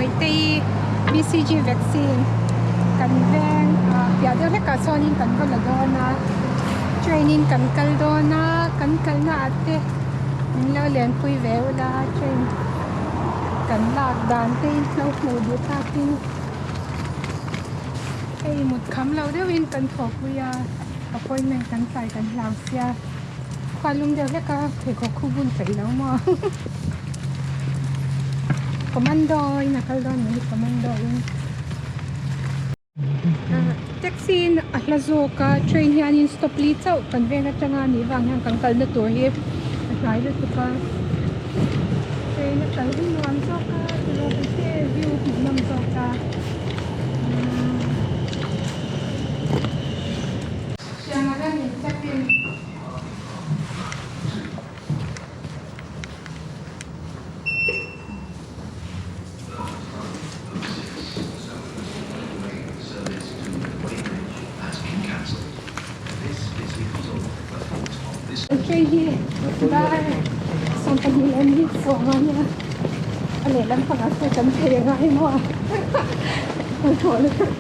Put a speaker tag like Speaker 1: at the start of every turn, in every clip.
Speaker 1: Bawihtei BCG vaccine kan veng ah piah deuh hlekah chuanin kan va la dawn a train in kan kal dawn a kan kalna ah te min lo lenpui ve ula train kan lak dan te in lo hmuh duh takin hei mut kham lo deuhin kan thawhpui a appointment kan tlai kan hlau sia khuan lum deuh hlek a pheikhawk khu bun peih lo maw commando in a kal dawn ni commando in taxi in a hla zawk a train hianin stop li chauh kan veng atanga nih vang hian kan kalna tur hi a hnai lutuk a train a kal hi nuam zawk a te view hmuhnawm zawk a. Train hi dar 12 leh minute sawm a nia a lehlam pangah sawn kan phei a ngai maw a hmanhmawh lutuk.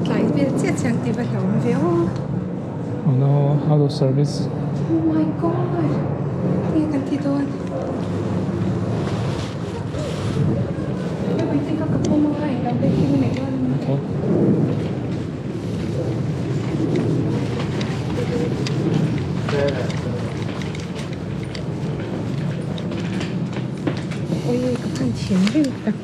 Speaker 1: Tlai vel chiah chiang tih va hlauhawm ve aw.
Speaker 2: Oh no, out of service.
Speaker 1: Oh my god. Nge kan ti dawn.
Speaker 2: Okay.
Speaker 1: Ui ka phan thin reng tak.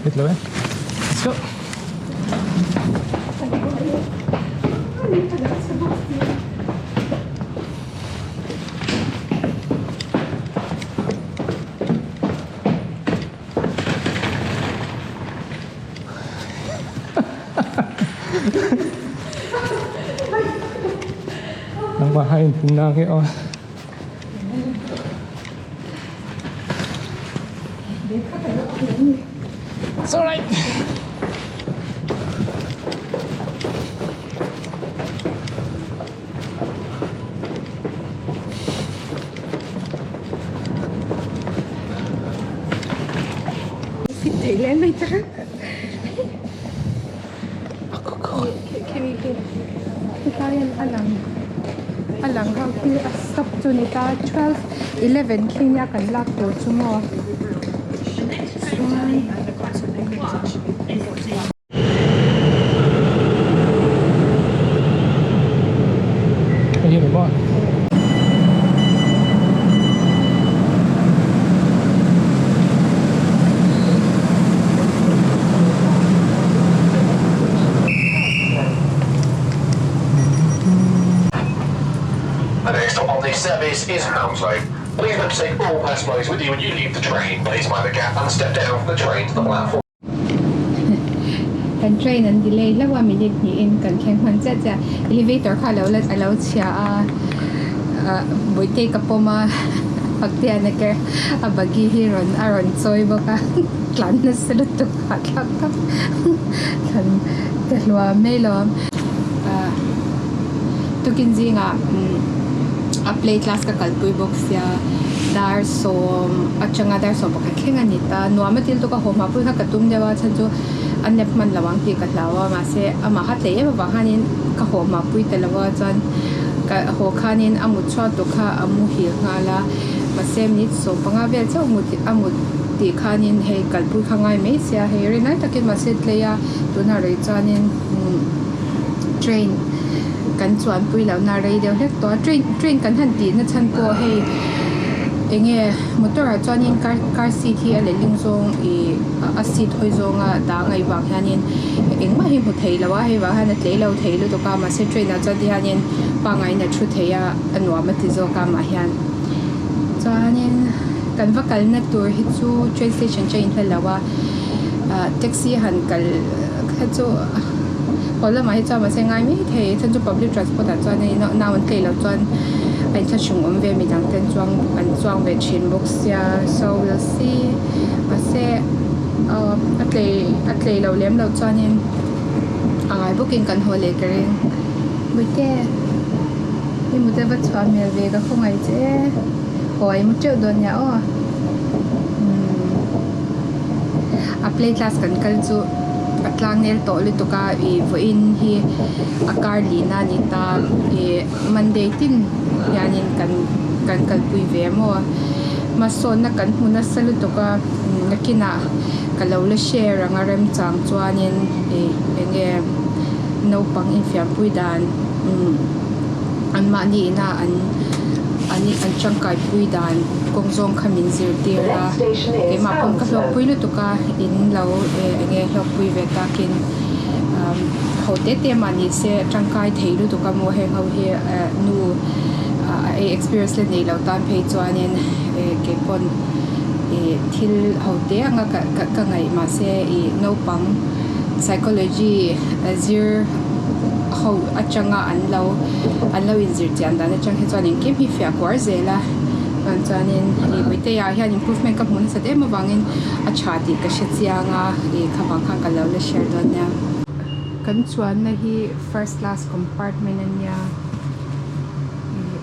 Speaker 2: Hit lo e. Let's go. Nangmah ha in hmu na nge aw. It's all right.
Speaker 1: Fit thei leh mai ta. Hetlai a lang a lang ho khi a stop chu ni ta 12:11 khi nia kan lak tur chu maw chuan.
Speaker 3: The next stop on the service is Hounslow. Please remember to take all personal with you when you leave the train. Please mind the gap and step down from the train to the platform.
Speaker 1: Kan train an delay hlauh a minute hnihin kan thleng hman chiah chiah elevator kha alo la alo chhia a ah Bawihtei ka pawm a Paktiana ker a buggy hi rawn a rawn chawi bawk a tlan nasa lutuk hahthlak tak thlan ta hluam mai lo ah tukin zingah umm a play class ka kalpui bawk sia dar sawm atanga dar 11 thleng a ni ta nuam a til tawk a haw hma pawh kha ka tum deuh a chhan chu a nep hman lo ang tih ka hlau a mahse amah kha tlei em avang hianin ka haw hma pui ta lo a chuan ka haw khanin a mut chhuak tur kha a muhil nghal a mahse minute 15 vel chauh mut a mut tih khanin hei kalpui kha ngai mai sia hei rinai takin mahse tlei a tunah rei chuanin umm train kan chuanpui lohna rei deuh hlek tawh a train train kan han tih na chhan pawh hei eng nge motor ah chuanin car car seat hi a lehling zawng ih a seat hawi zawnga dang a vang hianin engmah hi hmu thei lo a hei vang hian a tlei lo thei lutuk a mahse train ah chuan tihianin pangaiin a thu thei a a nuam a ti zawk a amah hian chuanin kan va kalna tur hi chu train station chu a inhla lo a ah taxi han kal kha chu haw lamah hi chuan mahse ngai mai thei a chhan chu public transport ah chuan hei nau an tlei loh chuan. a inthlahrung awm ve midang ten chuang an chuang ve thin bawk sia so we'll see mahse ahh a tlei a tlei loh lem loh chuanin a ngai bawkin kan haw leh ka ring Bawihte i mut a va chhuah hmel ve ka khawngaih che e haw a i mu teuh dawn nia aw umm a play class kan kal chu a tlang nel tawh lutuk a ih vawiin hi a kar lihna a ni ta ih Monday tin hianin kan kan kalpui ve maw hmasawnna kan hmu nasa lutuk a nakinah ka lo la share ang a remchang chuanin ih eng nge naupang infiampui dan umm anmahni ina an an an tangkaipui dan kawng zawng kha min zirtir a keimah pawn ka hlawkpui lutuk a in lo eng nge hlawkpui ve takin umm ho te te mah ni se tangkai thei lutuk a maw heng ho hi eh nu ah ei experience la nei lo tan phei chuanin eh keipawn ih thil ho te anga ka ka ngaih mahse ih naupang psychology zir ho atanga an lo an lo inzir chian dan atang hi chuan engkim hi fiah kuar zel a chuan chuanin ih Puitea hian improvement ka hmuh nasat em avangin a tha tih ka hre chiang a ih kha vang khan ka lo la share dawn nia. Kan chuanna hi first class compartment a nia ih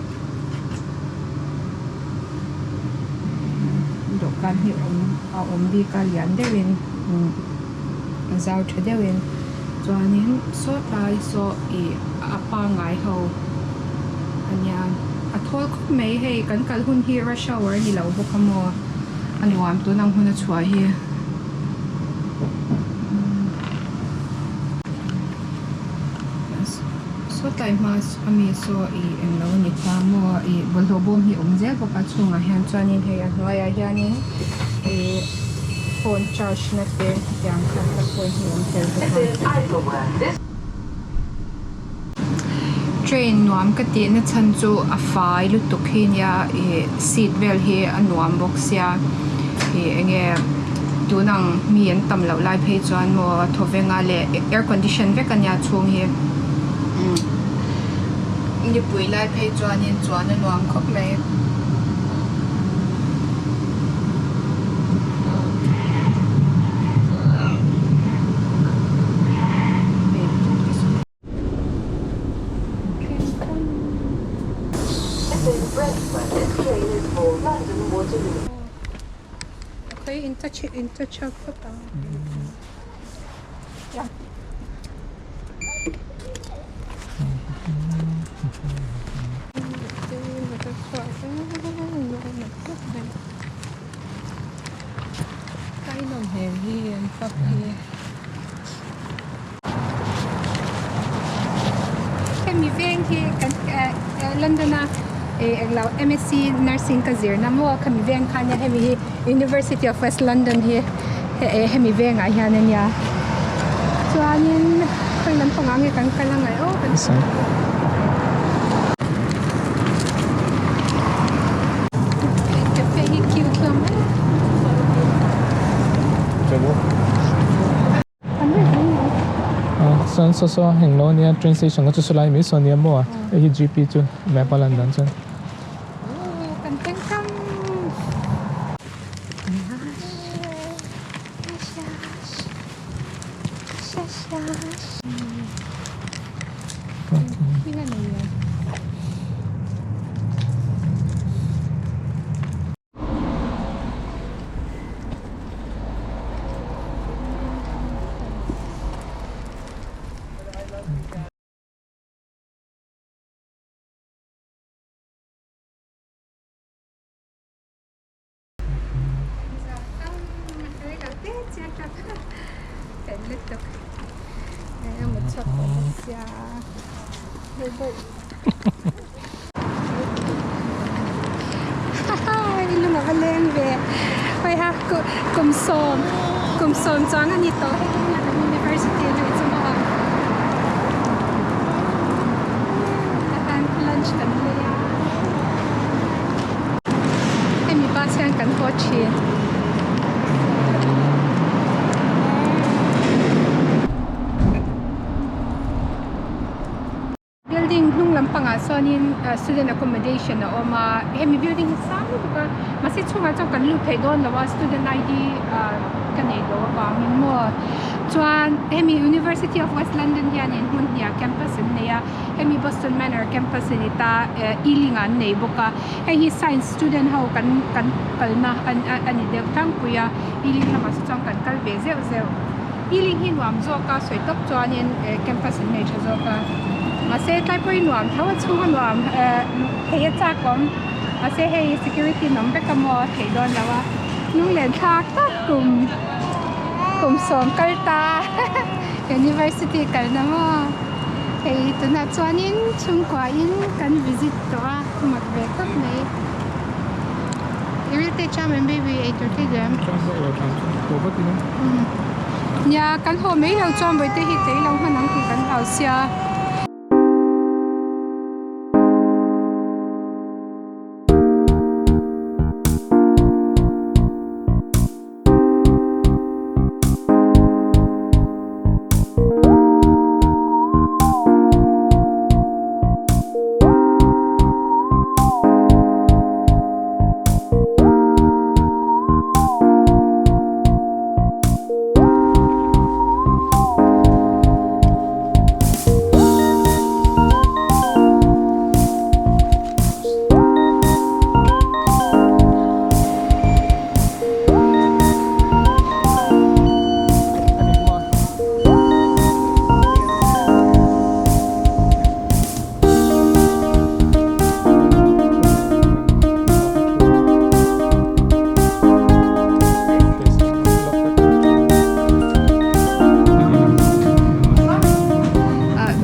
Speaker 1: dawhkan hi awm a awm bik a lian deuhin umm a zau tha deuhin chuanin saw tlai saw ih a pangngai ho a nia a thawl khawp mai hei kan kal hun hi rush hour a ni lo bawk a maw a nuam tun ang hun a chhuah hi. Saw tlai hma ami saw ih englo a ni ta maw ih bawlhhlawh bawm hi a awm zel bawk a chhungah hian chuanin hei a hnuaiah hianin ih phone charge na te hetiang kha plug point hi a awm tel bawk a. Train nuam ka tih na chhan chu a fai lutuk hi nia ih seat vel hi a nuam bawk sia ih eng nge tun ang mi an tam loh lai phei chuan maw thawvenga leh air condition vek a nia chhung hi umm nipui lai phei chuanin chuan a nuam khawp mai. Okay, in touch, in touch up. Yeah. Kainawm hmel hi an pub hi. Hemi veng hi kan London a englo MSc nursing ka zirna maw khami veng kha ania hemi hi University of West London hi hemi vengah hian ania chuanin khawi lampang ah nge kan kal a ngaih aw kan Cafe hi cute hlawm em.
Speaker 2: Chuan saw saw englo ania train station kha chu saw lai mai saw ania maw hei hi G P chu map a lan dan chuan.
Speaker 1: Kum sawm chuang a ni tawh hei kan university a luh chu maw tahan lunch kan lei a hemi bus hian kan haw thin. Building hnung lam. lampangah sawnin student accommodation a awm a hemi building hi sang lutuk a mahse chhungah chuan kan lut thei dawn lo a student I_D ah ka nei lo avangin maw chuan hemi University of West London hianin hmun hnih ah campus an nei a hemi Boston Manor campus a ni ta Ealing ah an nei bawk a hei hi science student ho kan kan kalna a ni deuh tlangpui a Ealing lamah saw chuan kan kal ve zeuh zeuh. Healing hi nuam zawk a sawi tawp chuanin campus an nei tha zawk a mahse tlai pawh hi nuam tho a chhung a nuam thei a chak awm mahse hei security an awm vek a maw theih dawn lo a lunglen thlak tak kum kum sawm kal ta university kalna maw hei tunah chuanin chhungkua in kan visit tawh a mak ve khawp mai irritate cham em baby eitur thei lem. Nia, kan haw mai lo chuan Bawihte hi tlei lo hman ang tih kan hlau sia.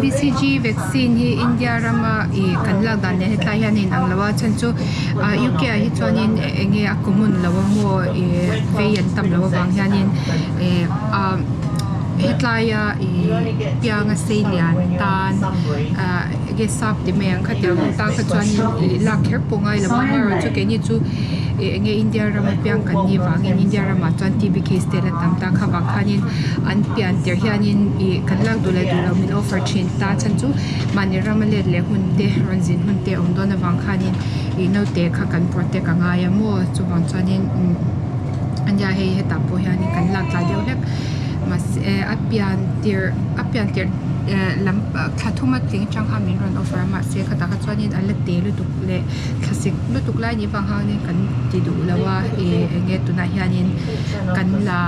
Speaker 1: BCG vaccine hi India rama ih kan lak dan leh hetlai hian a inang lo a chhan chu ah U_K ah hi chuanin eng nge a common lo a maw ih vei an tam loh avang hianin ih ah hetlaia ih pianga sei lian tan ah enge sap ti mai ang khatiang ho tan kha chuanin ih lak kher pawh ngai lo a amaherawhchu keini chu ih enge India rama piang kan nih vangin India ramah chuan T_B case te la tam ta kha vang khanin an pian tirh hianin ih kan lak duh leh duh loh min offer thin ta chhan chu mahni rama let leh hun te rawn zin hun te a awm dawn avang khanin ih naute kha kan protect a ngai a maw chuvang chuanin umm ania hei hetah pawh hianin kan lak tlai deuh hlek mahse a pian tirh a pian tirh eh lam thla thum a tling atang khan min rawn offer a mahse khatah kha chuanin a la te lutuk leh thlasik lutuk lai ni vang khanin kan ti duh lo a ih eng nge tunah hianin kan la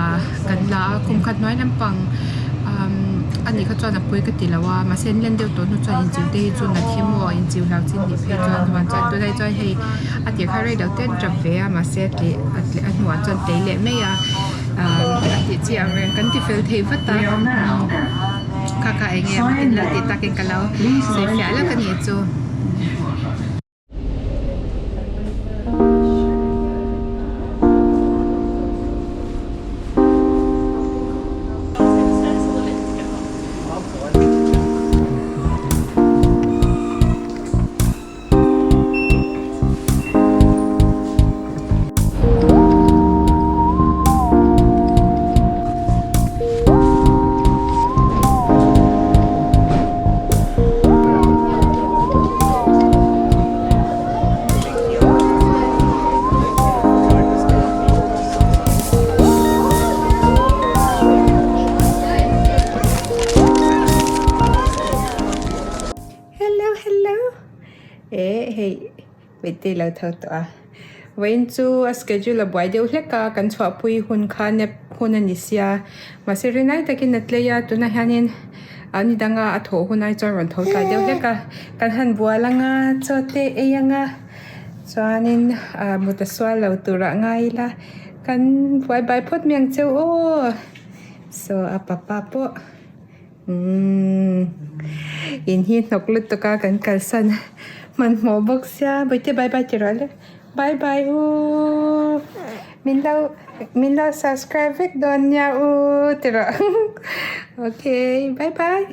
Speaker 1: kan la a kum khat hnuai lampang umm a nih kha chuan a pawi ka ti lo a mahse an len deuh tawh hnu chuan inchiu te hi chu nat hi maw inchiu hlau chin nih phei chuan chuan chuan tunah hi chuan hei a tir kha rei lo te an tap ve a mahse a tleh a tleh a hnuah chuan tei leh mai a ah a tih chi ang reng kan ti fel thei vat a kha kha eng nge in lo tih takin ka lo sawi fiah lawk a nih chu. Hello hello eh hei Mite lo tho tawh a vawiin chu a schedule a buai deuh hlek a kan chhuahpui hun kha nap hun a ni sia mahse rinai takin a tlei a tunah hianin a ni danga a thawh hun ai chuan rawn tho tlai deuh hlek a kan han bual anga chaw te ei anga chuanin ah mut a sual lo turah ngai ila kan buai bai phawt mai ang che u aw saw a papa pawh. Umm in hi hnawk lutuk a kan kalsan hmanhmawh bawk sia bawihte bye bye ti rawh le bye bye u min lo min lo subscribe vek dawn nia u ti rawh okay bye bye.